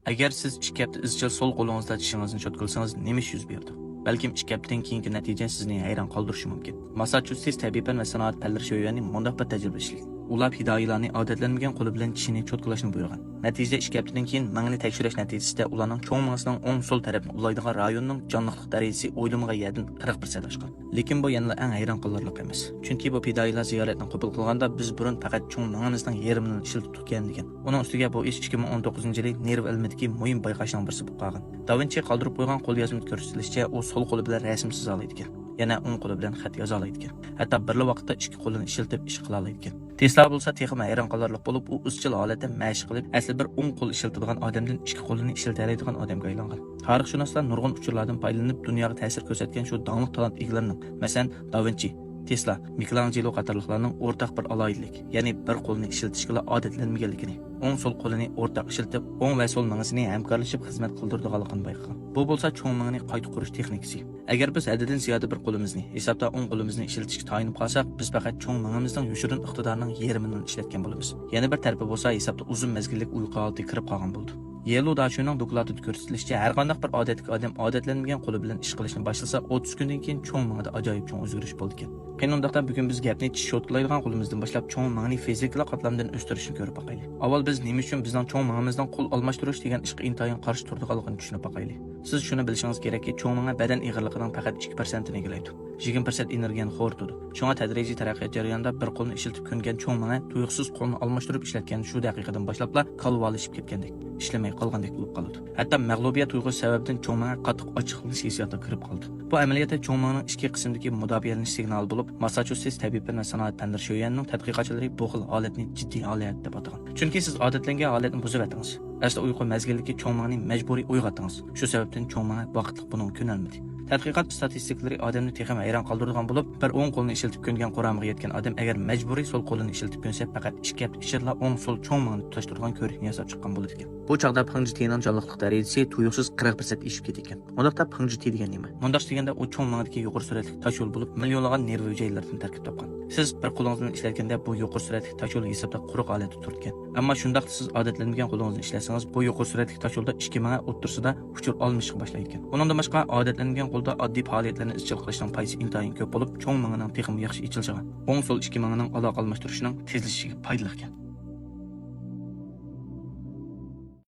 Agar siz 2 hafta izchil so'l qo'lingizda tishingizni cho'tkalsangiz, nima ish yuz berdi? Balkim 2 haftadan keyingi natija sizni hayron qoldirishi mumkin. Massachusetts tabiiy fan va sanoat fanlari sho'yani mundaq bir tajriba ishlagan. Ular fidoyilarni odatlanmagan qo'li bilan tishini cho'tkalashni buyurgan. Natijada 2 haftadan keyin mingni tekshirish natijasida ularning cho'ng mingasining o'ng so'l tarafini ulaydigan rayonning jonliqlik darajasi o'ylamagan yerdan 40% oshgan. Lekin bu yanada eng hayron qolarli emas. Chunki bu fidoyilar ziyoratni qabul qilganda biz burun faqat cho'ng mingimizning yarmini ishlatib turgan degan. Uning ustiga bu ish 2019-yili nerv ilmidagi muhim bayqashning birisi bo'lib qolgan. Da Vinci qoldirib qo'ygan qo'l yozmada ko'rsatilishicha, u so'l qo'li bilan rasm chiza oladi ekan. Yana o'ng qo'li bilan xat yoza oladi ekan. Hatto birla vaqtda ikki qo'lini ishlatib ish qila oladi ekan. Tesla bo'lsa texmi hayron qolarli bo'lib, u izchil holatda mashq qilib, asli bir o'ng qo'l ishlatadigan odamdan ikki qo'lini ishlata oladigan odamga aylangan. Tarixshunoslar nurg'un uchurlardan foydalanib dunyoga ta'sir ko'rsatgan shu dongli talant egalarining, masalan, Da Vinci, Tesla, Michelangelo qatorliqlarning o'rtaq bir alohidlik, ya'ni bir qo'lni ishlatishga odatlanmaganligini, o'ng so'l qo'lini o'rtaq ishlatib, o'ng va so'l mingisini hamkorlashib xizmat qildirdiganligini bayqagan. Bu bo'lsa cho'ng mingini qayta qurish texnikasi. Agar biz haddidan ziyoda bir qo'limizni, hisobda o'ng qo'limizni ishlatishga tayinib qolsak, biz faqat cho'ng mingimizning yoshirin iqtidorining yarmini ishlatgan bo'lamiz. Yana bir tarafi bo'lsa, hisobda uzun mezgillik uyqu holatiga kirib qolgan bo'ldi. Yelu Dashuning dokladida ko'rsatilishicha, har qanday bir odatli odam odatlanmagan qo'li bilan ish qilishni boshlasa, 30 kundan keyin cho'ng mingida ajoyib cho'ng o'zgarish bo'ldi ekan. Qani undaqda bugun biz gapni tish cho'tkalaydigan qo'limizdan boshlab cho'ng mingni fizikal qatlamdan o'stirishni ko'rib boqaylik. Avval biz nima uchun bizning cho'ng mingimizdan qo'l almashtirish degan ishga intayin qarshi turdiganligini tushunib boqaylik. Siz shuni bilishingiz kerakki, cho'ng minga badan eg'irligining faqat 2% egallaydi. 20% energiyani xo'rtadi. Shunga tadrijiy taraqqiyot jarayonida bir qo'lni ishlatib ko'ngan cho'ng minga tuyuqsiz qo'lni almashtirib ishlatgan shu daqiqadan boshlabla kalvalashib ketgandek, ishlamay qolgandek bo'lib qoladi. Hatto mag'lubiyat tuyg'usi sababidan cho'ng minga qattiq ochiqlanish hissiyotiga kirib qoldi. Bu amaliyotda cho'ng minganing ichki qismidagi mudofialanish signali bo'lib, Massachusetts tabiiy fan va sanoat fanlari sho'yanining tadqiqotchilari bu xil holatni jiddiy holat deb atagan. Chunki siz odatlangan holatni buzib atdingiz. Asli uyqu mezgilidagi cho'ng mingni majburiy uyg'otdingiz. Shu sababdan cho'ng minga vaqtliq buning ko'nolmadi. Tadqiqot statistikalari odamni texim hayron qoldiradigan bo'lib, bir o'ng qo'lini ishlatib ko'ngan quramiga yetgan odam agar majburiy so'l qo'lini ishlatib ko'nsa, faqat 2 hafta ichida o'ng so'l cho'ng mingni tutashtirgan ko'rikni yasab chiqqan bo'ladi ekan. Bu chog'da Pingji Tning jonliqlik darajasi tuyuqsiz 40% eshib ketgan ekan. Undaqda Pingji T degan nima? Mundaq deganda u cho'ng mingdagi yuqori suratli tosh yo'l bo'lib, millionlagan nerv hujayralaridan tarkib topgan. Siz bir qo'lingizni ishlatganda bu yuqori suratli tosh yo'l hisobda quruq holatda turgan. Ammo shundoq siz odatlanmagan qo'lingizni ishlasangiz, bu yuqori suratli tosh yo'lda ikki minga o'ttirsida uchur olmishga boshlaydi ekan. Undan boshqa odatlangan qo'lda oddiy faoliyatlarni izchil qilishning foydasi intayin ko'p bo'lib, cho'ng mingining texmi yaxshi ichilishiga, o'ng so'l ikki mingining aloqa almashtirishining tezlashishiga foydali ekan.